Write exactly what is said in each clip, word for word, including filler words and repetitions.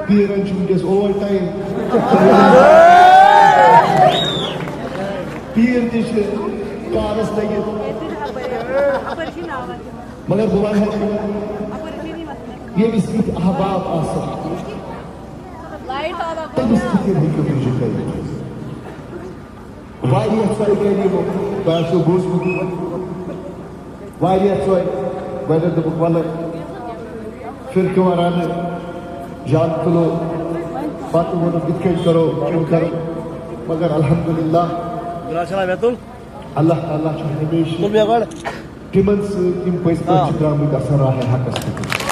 پیٖرن چھُ وٕنکیٚس over time. پیٖر تہِ چھِ پانس لٔگِتھ۔ مگر بہٕ وَنہٕ ہا، ییٚمِس یِتھۍ احباب آسن، تٔمِس کِتھ کٔنۍ ہیٚکِو تُہۍ یہِ کٔرِتھ؟ واریاہ ژۄیہِ گرِ یِمو، تۄہہِ آسیو بوٗزمُت یِمن۔ واریاہ ژۄیہِ، گۄڈٕنٮ۪تھ دوٚپُکھ، "وَلہٕ، فرقہٕ وارانہٕ جان تُلو۔" پَتہٕ ووٚنُکھ، "یِتھ کٔنۍ کَرو، کِم کَرو؟" مگر الحمدللہ، گِلاس چھَنا مےٚ تُل؟ اللہ تعالیٰ چھُ ہمیشہِ تُل مےٚ گۄڈٕ۔ تِمن سۭتۍ، یِم پٔزۍ پٲٹھۍ آ۔ چھِ درٛامٕتۍ آسان راہِ حقس پٮ۪ٹھ۔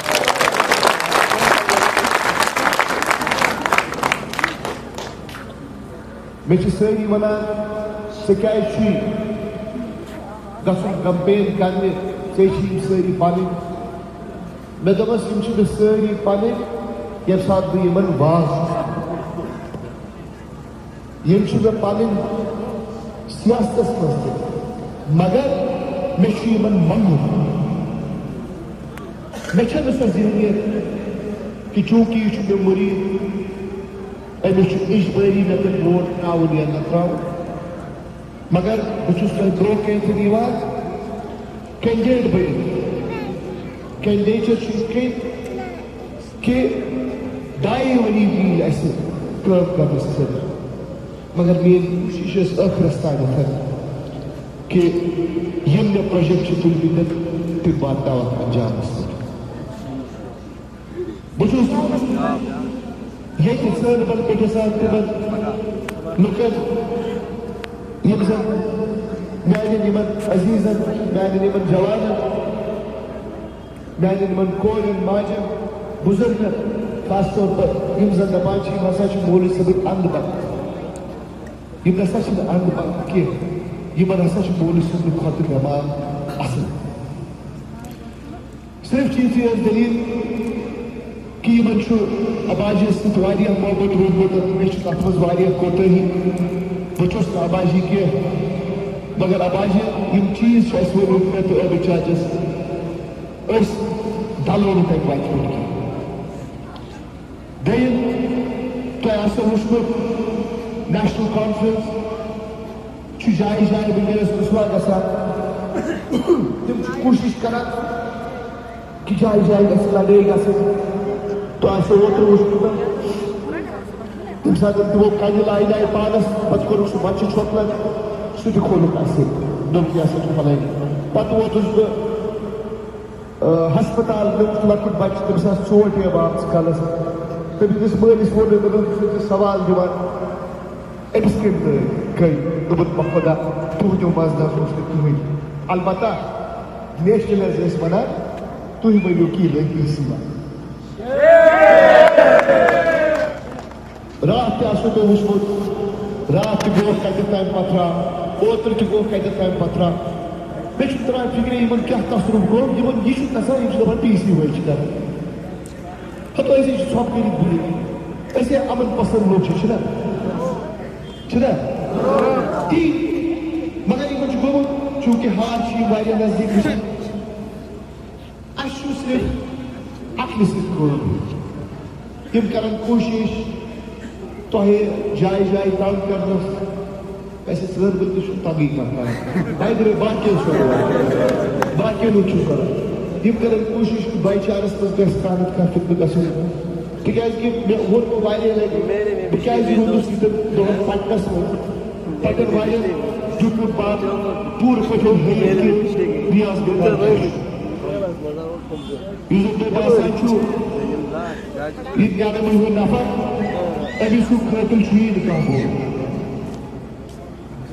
مےٚ چھِ سٲری وَنان، "ژےٚ کیٛازِ چھُے گژھُن کمپین کرنہِ؟ ژےٚ چھِ یِم سٲری پَنٕنۍ۔" مےٚ دوٚپمَس، "یِم چھِ مےٚ سٲری پَنٕنۍ، ییٚمہِ ساتہٕ بہٕ یِمَن واز چھُس۔" یِم چھِ مےٚ پَنٕنۍ سیاستَس منٛز تہِ، مگر مےٚ چھُ یِمَن منٛگُن۔ مےٚ چھَنہٕ سۄ ذہنیت کہِ چوٗنٛکہِ یہِ چھُ مےٚ مُریٖد، أمِس چھُ اِجبٲری مےٚ پٮ۪ٹھ ووٹ ترٛاوُن یا نہ ترٛاوُن۔ مگر بہٕ چھُس تۄہہِ برٛونٛہہ کَنہِ تہِ یِوان کینڈیڈ بٔنِتھ۔ کینڈیڈیچر چھُ یِتھ کٔنۍ کہِ ڈاے ؤری پیٚیہِ اَسہِ کٲم کرنَس خٲطرٕ۔ مگر میٛٲنۍ کوٗشِش ٲس ٲخرَس تامَتھ کہِ یِم مےٚ پروجیکٹ چھِ تُلمٕتۍ، تِم واتناوَکھ انجامَس پٮ۪ٹھ۔ بہٕ چھُس ییٚتہِ ژٲنٛڈ بل پٮ۪ٹھ یژھان تِمن لُکن، یِم زن میانٮ۪ن یِمن عزیزن، میانٮ۪ن یِمن جوانن، میانٮ۪ن یِمن کورٮ۪ن، ماجن، بُزرگن، خاص طور پر یِم زن دپان چھِ، یِم ہسا چھِ مولوی صٲبٕنۍ اند بنٛد، یِم نسا چھِنہٕ اند بنٛد کینٛہہ، یِمن ہسا چھُ مولوی صٲبنہِ کھۄتہٕ دٮ۪ماغ اصل۔ صرف چھِ یِژٕے یٲژ دٔلیٖل کہِ یِمن چھُ اباجیَس سۭتۍ واریاہ محبت روٗدمُت، مےٚ چھُ تَتھ منٛز واریاہ کوتٲہی، بہٕ چھُس نہٕ اباجی کینٛہہ، مگر اباجی یِم چیٖز چھِ اَسہِ ؤنۍمٕتۍ مےٚ تہٕ عٲبِد چاچَس، أسۍ دَلو نہٕ تَمہِ وَتہِ پٮ۪ٹھ کینٛہہ۔ دوٚیِم، تۄہہِ آسیو وٕچھمُت، نیشنل کانفرنس چھُ جایہِ جایہِ وٕنکیٚنَس رُسوا گژھان۔ تِم چھِ کوٗشِش کران کہِ جایہِ جایہِ گژھِ لڑٲے گژھٕنۍ۔ تۄہہِ آسیو اوترٕ وٕچھمُت، تَمہِ ساتہٕ تِمو کَنہِ لاینایہِ پانَس، پَتہٕ کوٚرُکھ سُہ بَچہِ چھۄکھ لَگہِ، سُہ تہِ کھولُکھ اَسہِ۔ دوٚپُکھ، "یہِ ہسا چھُ فلٲنی۔" پَتہٕ ووتُس بہٕ آ، ہسپتال، مےٚ وُچھ لۄکُٹ بچہٕ، تٔمِس آسہٕ ژوٹ یِوان آمژٕ کلس۔ تٔمۍ سٕنٛدِس مٲلِس ووٚن مےٚ، دوٚپُن، "ژٕ چھُکھ سوال دِوان، أمِس کٔمۍ لٲگۍ کٔنۍ؟" دوٚپُن، "بہ خۄدا، تُہنٛدیو منٛز نہ حظ اوس نہٕ کٕہٕنۍ۔ البتہ نیشنل حظ ٲسۍ ونان، تُہۍ ؤنِو، کی لٲگۍ پی سی منٛز؟" راتھ تہِ آسو تۄہہِ وُچھمُت، راتھ تہِ گوٚو کتہِ تام پتھرا، اوترٕ تہِ گوٚو کتہِ تام پتھرا۔ مےٚ چھُنہٕ تران فکرِ یِمن کیٛاہ تصرُف گوٚو، یِمن یہِ چھُ گژھان، یِم چھِ دپان پی سی وٲلۍ چھِ کران۔ ہتو أسۍ چھِ ژھۄپہٕ کٔرِتھ بِہِتھ۔ أسۍ ہے امن پسند لوٗکھ چھِ، چھِنا؟ چھِنا؟ تی، مگر یِمن چھُ گوٚمُت، چوٗنٛکہِ ہار چھِ یِم واریاہ نزدیٖک وٕچھان۔ اَسہِ چھُ صرف عقلہِ سۭتۍ کٲم۔ تِم کرن کوٗشِش تۄہہِ جایہِ جایہِ تنگ کرنس۔ اَسہِ ژھٲر بہٕ تہِ چھُ تنگٕے کانٛہہ کران۔ باقی، باقین چھُ کران۔ باقین ہُنٛد چھُ کران۔ تِم کرن کوٗشِش کہِ باے چانس منٛز گژھِ کانٛہہ نتہٕ کانٛہہ فِتنہٕ گژھُن۔ تِکیازِ کہِ مےٚ ووٚن وۄنۍ واریاہ لٹہِ، بہٕ کیازِ روٗدُس ییٖتٮ۪ن دۄہن پٹنس منٛز؟ پٹن والٮ۪ن دیُت مےٚ پان پوٗرٕ پٲٹھۍ ہیٚیِتھ کہِ ریاض گُلزار چھُ۔ یُس زن تۄہہِ باسان چھُ، یہِ تہِ نیرن وۄنۍ ہُہ نفر، أمِس ہُہ قٲتِل چھُ یی نہٕ کانٛہہ۔ گوٚو،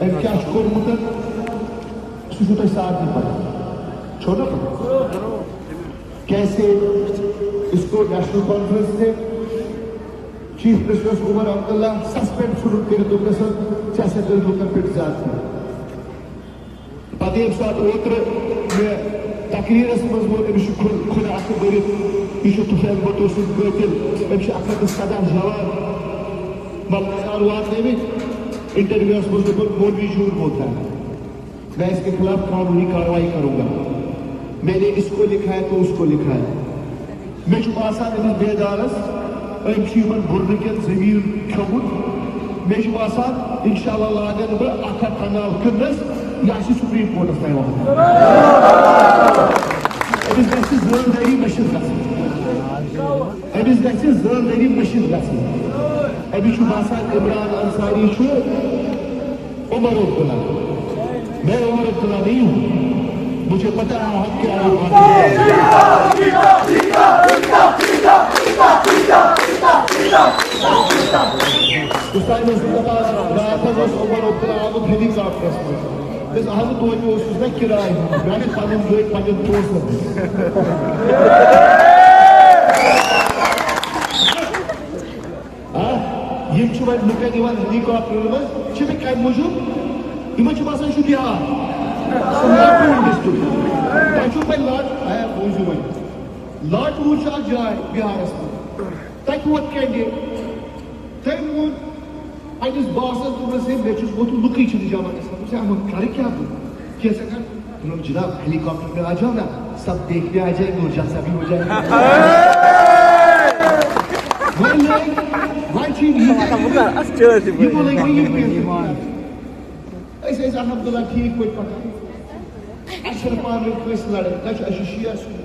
أمۍ کیٛاہ چھُ کوٚرمُت، سُہ چھُو تۄہہِ سارنٕے پتہ۔ چھو نا پتہ؟ کیسے اس کو نیشنل کانفرنس نے chief ministers Omar Abdullah suspend ژھُنُن کٔرِتھ دوٚپنس، "ژےٚ ہسا کٔرۍ لُکن پٮ۪ٹھ زیادتی۔" پتہٕ ییٚمہِ ساتہٕ اوترٕ مےٚ تقریرس منٛز ووٚن، أمِس چھُ خُ-، خُدا اَتھٕ بٔرِتھ، یہِ چھُ طفیل بٹو سُنٛد قٲتِل، أمِس چھِ اَکھ ہَتھ تہٕ سَداہ جوان ملک سار واتنٲومٕتۍ۔ انٹرویوس منٛز دوٚپُن، "مولوی جھوٹ بولتا ہے، میں اس کے خلاف قانونی کارروائی کروں گا، میں نے اس کو لکھا ہے تو اس کو لکھا ہے۔" مےٚ چھُ باسان، أمِس بیدارس أمۍ چھُ یِمن بُرنہٕ کٮ۪ن زٔمیٖن کھیوٚمُت۔ مےٚ چھُ باسان، انشاءاللہ لاگن بہٕ اکھ اکھ کنال کٕننس، یہِ آسہِ سپریم کورٹس تام واتان۔ أمِس گژھِ زٲن دٲری مٔشِتھ گژھٕنۍ۔ أمِس گژھِ زٲن دٲری مٔشِتھ گژھٕنۍ۔ أمِس چھُ باسان، عمران انصاری چھُ عمر عبداللہ۔ میں عمر عبداللہ نہیں ہوں، مجھے پتا ہے حق کیا ہے، باطل کیا ہے۔ استاد اوس دپان، راتھ حظ اوس عمر عبداللہ آمُت ہیلی کاپٹرس منٛز۔ بس اہم توتہِ اوسُس نہ کِراے ہُنٛد، مےٚ چھِ پنٕنۍ گٲڑۍ پنٕنٮ۪ن پونٛسن ہٕنٛز۔ آ، یِم چھِ وۄنۍ لُکن یِوان ہیلی کاپٹرن منٛز، چھِ مےٚ کمہِ موٗجوٗب؟ یِمن چھُ باسان، یہِ چھُ بِہار، سُہ لاٹوٗر ڈسٹرکٹ۔ تۄہہِ چھُو پَے لاٹ-، آ، بوٗزِو وۄنۍ، لاٹوٗر چھُ اکھ جاے بِہارس منٛز، تَتہِ ووت کینڈیڈیٹ، تٔمۍ ووٚن پننِس باسس، دوٚپنس، "ہے، مےٚ چھُس ووتمُت، لُکٕے چھِنہٕ جمع گژھان۔" دوٚپُس، "ہے، وۄنۍ کرٕ کیٛاہ بہٕ؟ کیٛاہ ژےٚ کر؟" دوٚپُن، "جناب، ہیلی کاپٹر پہ آ جاؤ نا، سب دیکھنے آ جائیں گے اور جلسہ بھی ہو جائے گا۔" وۄنۍ لٲگۍ، وۄنۍ چھِ یِم ییٖتیٛاہ، یِمو لٲگۍ وۄنۍ یِم پیسہٕ۔ أسۍ ٲسۍ الحمدللہ ٹھیٖک پٲٹھۍ پکان۔ اَسہِ چھَنہٕ پانہٕ ؤنۍ کٲنٛسہِ لڑٲے، نہ چھُ اَسہِ شِیعہ سُنی،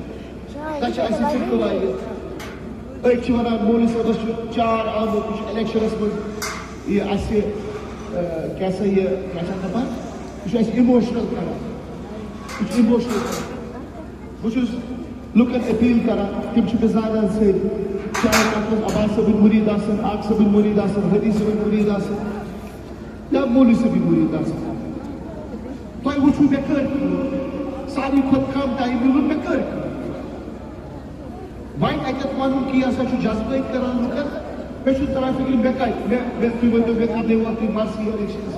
نہ چھُ اَسہِ فِرقہٕ وٲیِتھ۔ أڑۍ چھِ وَنان، مولوی صٲبَس چھُ چار آمُت، یہِ چھُ الیکشنَس منٛز یہِ اَسہِ، آ، کیٛاہ سا یہِ، کیٛاہ چھِ اَتھ دَپان؟ یہِ چھُ اَسہِ اِموشنَل کَران۔ یہِ چھُ اِموشنَل کَران۔ بہٕ چھُس لُکَن اپیٖل کَران، تِم چھِ مےٚ زانان سٲری، چاہے تَتھ منٛز عباس صٲبٕنۍ مُریٖد آسَن، عاق صٲبٕنۍ مُریٖد آسَن، ہٲدی صٲبٕنۍ مُریٖد آسَن، یا مولوی صٲبٕنۍ مُریٖد آسَن۔ تۄہہِ وٕچھِو مےٚ کٔر کٲم۔ ساروی کھۄتہٕ کم ٹایم میوٗل مےٚ کٔر کٲم۔ وۄنۍ اَتٮ۪تھ وَنُن کہِ یہِ ہسا چھُ جذبٲتۍ کران لُکن۔ مےٚ چھُنہٕ تران فِکرِ مےٚ کَتہِ، مےٚ، مےٚ، تُہۍ ؤنۍتو مےٚ کَتہِ ووت تُہۍ مرسی الیکشنس؟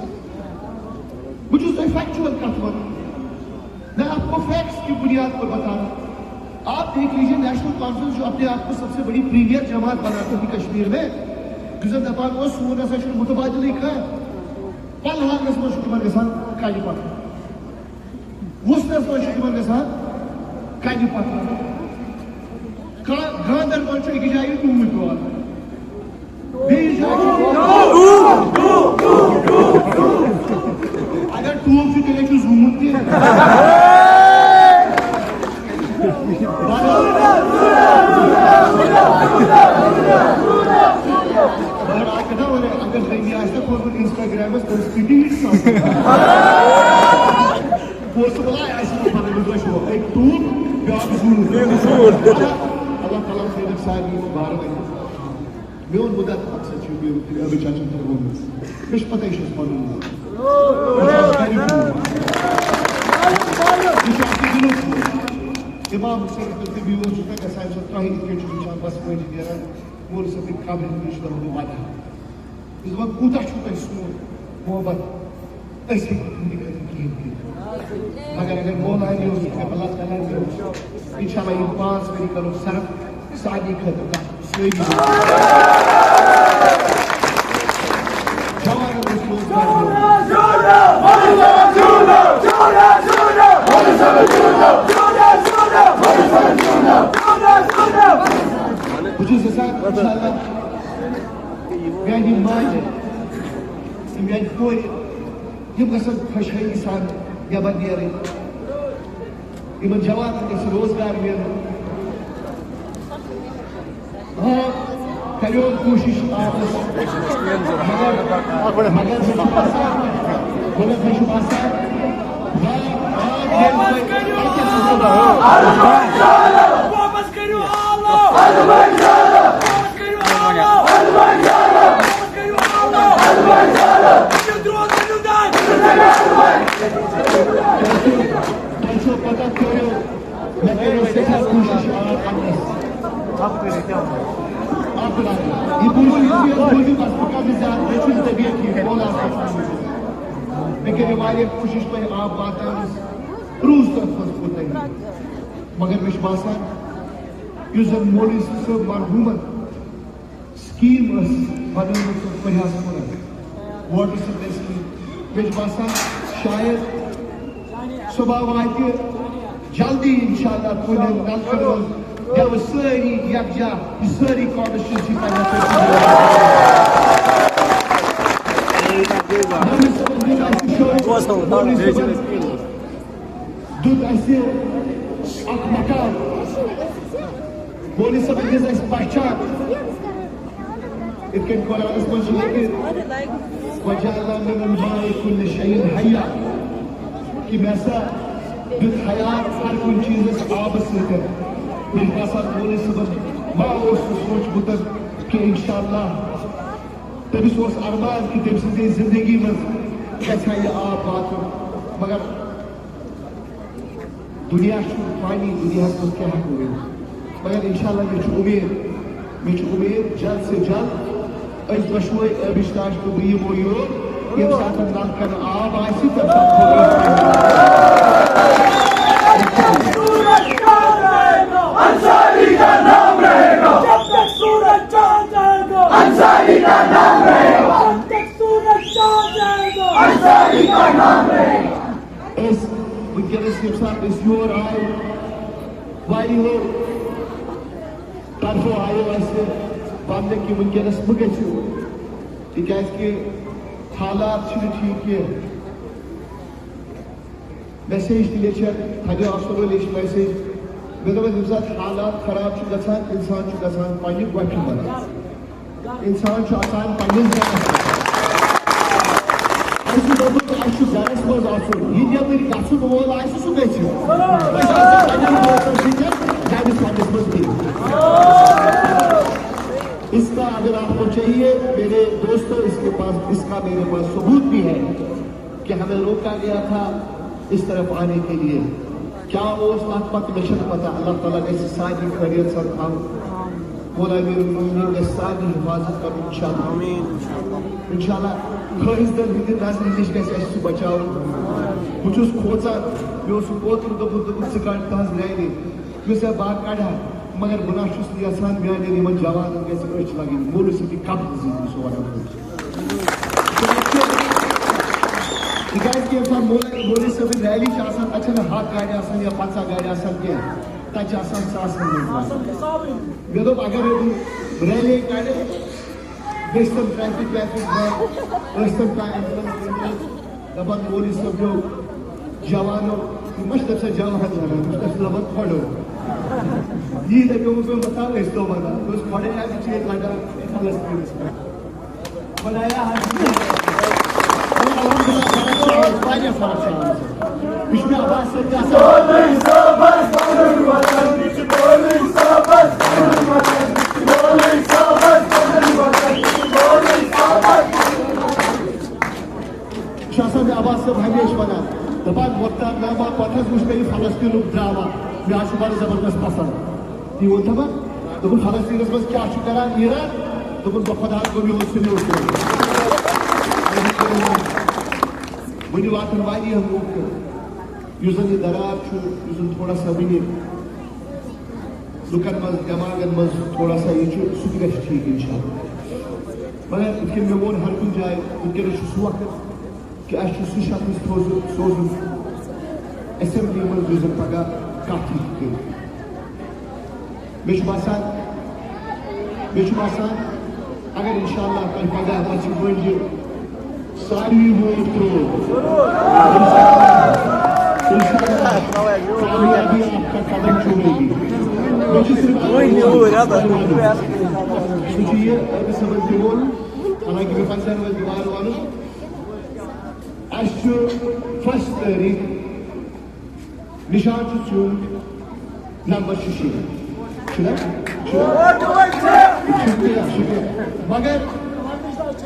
بہٕ چھُس تۄہہِ فیکچُول کَتھ وَنان۔ میں آپ کو فیکٹس کی بنیاد پر بتا رہا ہوں۔ آپ دیکھ لیجیے، نیشنل کانفرنس جو اپنے آپ کو سب سے بڑی پریمیئر جماعت بناتی تھی کشمیر میں، یُس زن دپان اوس، سون ہسا چھُنہٕ متبادلٕے کانٛہہ، پلہالنس منٛز چھُ تِمن گژھان کنہِ پتھ۔ وُژھنس منٛز چھُ تِمن گژھان کنہِ پتھ۔ گا-، گاندربل چھُ أکِس جایہِ ڈوٗنۍ پیوان۔ بیٚیِس جایہِ چھُ، اگر ٹوٗپھ چھُ، تیٚلہِ چھُ زوٗن تہِ۔ مگر اکھ کتھا وَنے، اگر زٔنی آسہِ نہ کھوٚتمُت Instagram-س، تٔمِس کٔرۍ delete سۄ۔ بہٕ اوسُس وَنان، اَسہِ چھُ پَنٕنۍ لُکھ شوق، أکۍ ٹوٗپھ، بیٛاکھ زوٗن۔ بیٛاکھ زوٗن۔ اللہ تعالیٰ تھٲینَکھ سارنٕے بارٕ وۄنۍ۔ میون مُدعا تہٕ مقصد چھُ، میون تیٚلہِ ابے چاچن تہِ ووٚنمُت۔ مےٚ چھِ پتہ، یہِ چھُ اَسہِ پنُن مول۔ یہِ چھُ اَسہِ گَرِ کھوٗل۔ یہِ چھُ اَسہِ دِلُک کھوٗل۔ اِمام حُسین اگر تہِ بیوٗٹھ چھُ تۄہہِ گژھان، ییٚمہِ ساتہٕ تۄہہِ یِتھ کٔنۍ چھُ وٕچھان، بس وٲنٛجہِ نیران، مولوی صٲب تہِ قبرِ نِش دَپان، بہٕ وَدٕ ہا۔ یُس وۄنۍ کوٗتاہ چھُو تۄہہِ سون محبت؟ أسۍ ہیٚکو تُہٕنٛدِ خٲطرٕ کِہیٖنۍ کٔرِتھ۔ مگر اگر مولانی اوس، اگر اللہ تعالیٰ ہن اوس، انشاءاللہ یِم پانٛژھ ؤری کرو صرف سارنٕے خٲطرٕ کانٛہہ سٲری۔ جوانن گژھِ روزگار میلُن۔ بہٕ چھُس یژھان، انشاءاللہ، میانہِ ماجہِ، میانہِ کورِ، یِم گژھن خۄشحٲلی سان نٮ۪بر نیرٕنۍ۔ یِمن جوانن گژھِ روزگار میلُن۔ آ، کریو کوٗشِش آبس، مگر، مگر مےٚ چھُ باسان، مگر مےٚ چھُ باسان، آ، آ، ییٚلہِ تۄہہِ اَتہِ واپس کٔرِو آلو! واپس کٔرِو آلو! واپس کٔرِو آلو! تۄہہِ چھو پتہ، کٔرِو، مےٚ کٔرِو سٮ۪ٹھاہ کوٗشِش آب اَننَس۔ عبداللہ، یہِ بوٗزِو، یہِ بوٗزِو، بس بہٕ کَرٕ نہٕ زیادٕ، مےٚ چھُنہٕ طبیعت ٹھیٖک، بولان۔ مےٚ کٔرِو واریاہ کوٗشِش تۄہہِ آب واتناونَس، روٗز تۄہہِ خۄش کوٚر تۄہہِ۔ مگر مےٚ چھُ باسان، یُس زَن مولوی صٲب مرحوٗمَن سکیٖم ٲس بنٲومٕژ پریاس پورن واٹر سپلائی سکیٖم۔ مےٚ چھُ باسان شاید صبح واتہِ جلدی انشاءاللہ کُنہِ نلکن منٛز گٮ۪وٕ سٲری یکجاہ، یہِ سٲری کانسٹیچوینسی پننہِ پٲٹھۍ۔ مولوی صٲبن دیُت اَسہِ شٲعری، مولوی صٲبن دیُت اَسہِ اکھ مقام، مولوی صٲبن دِژ اَسہِ پہچان۔ یِتھ کٔنۍ قرآنس منٛز چھُ لیکھِتھ، "وجعلنا من الماء كل شيء حيا"، کہِ مےٚ ہسا دیُت حیات ہر کُنہِ چیٖزس آبہٕ سۭتۍ۔ ییٚلہِ باسان مولوی صٲبن ما اوس سُہ سوٗنٛچمُت کہِ انشاءاللہ تٔمِس اوس ارمان کہِ تٔمۍ سٕنٛزِ زندگی منٛز گژھِ ہا یہِ آب واتُن، مگر دُنیا چھُ فانی، دُنیاہَس منٛز کیٛاہ ہٮ۪کو ؤنِتھ؟ مگر انشاءاللہ مےٚ چھُ اُمید، مےٚ چھُ اُمید جلد سے جلد أسۍ دۄشوے، آبش تاج تہٕ بہٕ، یِمو یور، ییٚمہِ ساتہٕ نلکن آب آسہِ، تَمہِ ساتہٕ کھولو أسۍ۔ انصاری کا نام رہے گا۔ جب تک سورج چاند جائے گا۔ انصاری کا نام رہے گا۔ جب تک سورج چاند جائے گا۔ انصاری کا نام رہے گا۔ أسۍ وٕنکیٚنَس ییٚمہِ ساتہٕ أسۍ یور آے، واریاہو طرفو آیو اَسہِ وننہٕ کہِ وٕنکیٚنَس مہٕ گٔژھِو، تِکیٛازِ کہِ حالات چھِنہٕ ٹھیٖک کینٛہہ۔ میسیج تہِ لیچھکھ، حدِ افسرو لیچھ میسیج۔ مےٚ دوٚپ، ییٚمہِ ساتہٕ حالات خراب چھِ گژھان، اِنسان چھُ گژھان پننہِ گۄپھِ منٛز۔ انسان چھُ آسان پننِس گرس منٛز۔ اَسہِ چھُ دوٚپمُت، اَسہِ چھُ گرس منٛز اَژُن۔ یہِ نیٚبٕرۍ گژھُن وول آسہِ، سُہ گژھِ۔ أسۍ آسو پننٮ۪ن دوستن سۭتۍ گرِ پننِس منٛز بِہِتھ۔ اس کا اگر آپ کو چاہیے، میرے دوستو، اس کے پاس، اس کا میرے پاس ثبوت بھی ہے کہ ہمیں روکا گیا تھا اس طرف آنے کے لیے۔ کیا اوس تَتھ پتہٕ، مےٚ چھَنہٕ پتہ۔ اللہ تعالیٰ گژھِ سارنٕے خٲریت سان تھاوُن۔ مولا امیر المومنین گژھِ سارنٕے حفاظت کرُن انشاءاللہ۔ انشاءاللہ خٲہِش دل ہٕنٛدِ نظرِ نِش گژھِ اَسہِ سُہ بچاوُن۔ بہٕ چھُس کھوژان، مےٚ اوس سُہ اوترٕ دوٚپمُت، دوٚپُن، "ژٕ کڑ تہنٛز ریلی۔" یُس ہے بہٕ کڑٕ ہا، مگر بہٕ نہ چھُس نہٕ یژھان میانٮ۪ن یِمن جوانن گژھِ أچھ لگٕنۍ۔ مولوی صٲب چھِ قبضہٕ زندگی سُہ وَنان۔ تِکیٛازِ کہِ ییٚمہِ ساتہٕ مولوی، مولوی صٲبٕنۍ ریلی چھِ آسان، تَتہِ چھَنہٕ ہَتھ گاڑِ آسان یا پنٛژاہ گاڑِ آسان کینٛہہ، تَتہِ چھِ آسان ساسَن منٛز گاڑِ۔ مےٚ دوٚپ، اگر ییٚتہِ ریلی کَڑِ، گٔژھۍ تِم ٹریفک ویفک بند، ٲسۍ تِم کانٛہہ انفلوئنس وِنفلوئنس، دَپان مولوی صٲب گوٚو جوانو، یہِ ما چھِ تَمہِ ساتہٕ جوان وَنان، یہِ چھِ تَمہِ ساتہٕ دَپان کھۄڈو۔ یی دَپیومُت پیوٚو مَتاو أسۍ دۄہ وَنان، بہٕ اوسُس کھۄڈے اَتہِ چھِ ییٚتہِ لَگان فلسطیٖنَس پٮ۪ٹھ۔ خۄدایا حظ چھُ یہِ۔ الحمدللہ، فرق چھِ آمٕژ، واریاہ فرق چھِ آمٕژ۔ یہِ چھُ مےٚ عباس صٲب تہِ آسان۔ چھُ آسان مےٚ عباس صٲب ہمیشہِ وَنان، دَپان، "مۄختار نامہ پَتہٕ حظ وٕچھ مےٚ یہِ فلسطیٖنُک ڈرٛاما، مےٚ حظ چھُ بَڑٕ زبردست پَسنٛد۔" یہِ ووٚن دَپان، دوٚپُن، "فلسطیٖنَس منٛز کیٛاہ چھُ کَران ایران؟" دوٚپُن، "بہٕ خۄدا گوٚو میون سِنیور تہِ۔" وٕنہِ واتَن واریاہ لوٗکھ، یُس زَن یہِ دَرار چھُ، یُس زَن تھوڑا سا وٕنہِ لُکن منٛز، دٮ۪ماغن منٛز تھوڑا سا یہِ چھُ، سُہ تہِ گژھِ ٹھیٖک اِنشاءاللہ۔ مگر یِتھ کٔنۍ مےٚ ووٚن، ہر کُنہِ جایہِ وٕنکیٚنَس چھُ سُہ وقت کہِ اَسہِ چھُ سُہ شخص سوزُن، سوزُن اسمبلی منٛز، یُس زَن پگاہ کَتھ ہیٚکہِ کٔرِتھ۔ مےٚ چھُ باسان، مےٚ چھُ باسان، اگر انشاءاللہ تۄہہِ پگاہ پتہٕ چھِ وٲنجہِ ساروی ووٹ ترٛوو، انشاءاللہ کامیابی آپ کا قدم چومے گی۔ مےٚ چھُ صرف سُہ چھُ یہِ، أمِس صٲبَن تہِ ووٚن، حالانکہ مےٚ پَزِ ہا نہٕ وۄنۍ دُبارٕ وَنُن۔ اَسہِ چھُ فسٹ تٲریٖخ، نِشان چھُ ژیوٗٹھ، نمبر چھُ شیٚے۔ چھُنہ؟ چھُ۔ شُکریہ، شُکریہ۔ مگر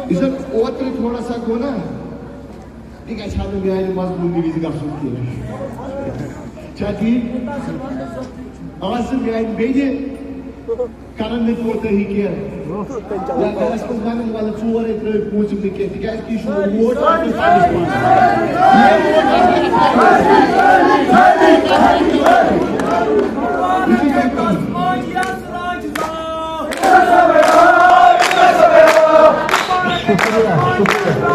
یُس زَن اوترٕ تھوڑا سا گوٚو نا، یہِ گژھِ ہا نہٕ میانہِ مظلوٗمی وِزِ گژھُن کینٛہہ۔ چھا ٹھیٖک؟ آز چھِ میانہِ بیٚنہِ کرن نہٕ کوتٲہی کینٛہہ۔ یا گرس منٛز ونن، ولہٕ ژورے ترٲوۍ پوٗنٛژِم نہٕ کینٛہہ، تِکیازِ کہِ یہِ چھُ ووٹ آسان پننِس پانس۔ یہِ ووٹ آسان پننِس پانس۔ یہِ چھُ یہِ کَتھ۔ شُکریہ، شُکریہ۔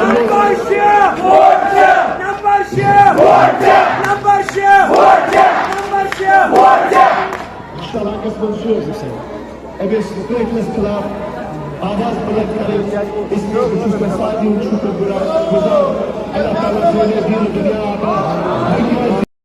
نمبر شےٚ، ووٹ شےٚ، نمبر شےٚ، ووٹ شےٚ، نمبر شےٚ، ووٹ منٛز چھُ أمِس قٲتلَس خلاف آواز بلند کرٕنۍ۔ اس لیے بہٕ چھُس تۄہہِ سارنٕے ہُنٛد شُکر گُزار۔ اللہ تعالیٰ زینہِ دیٖن دُنیا۔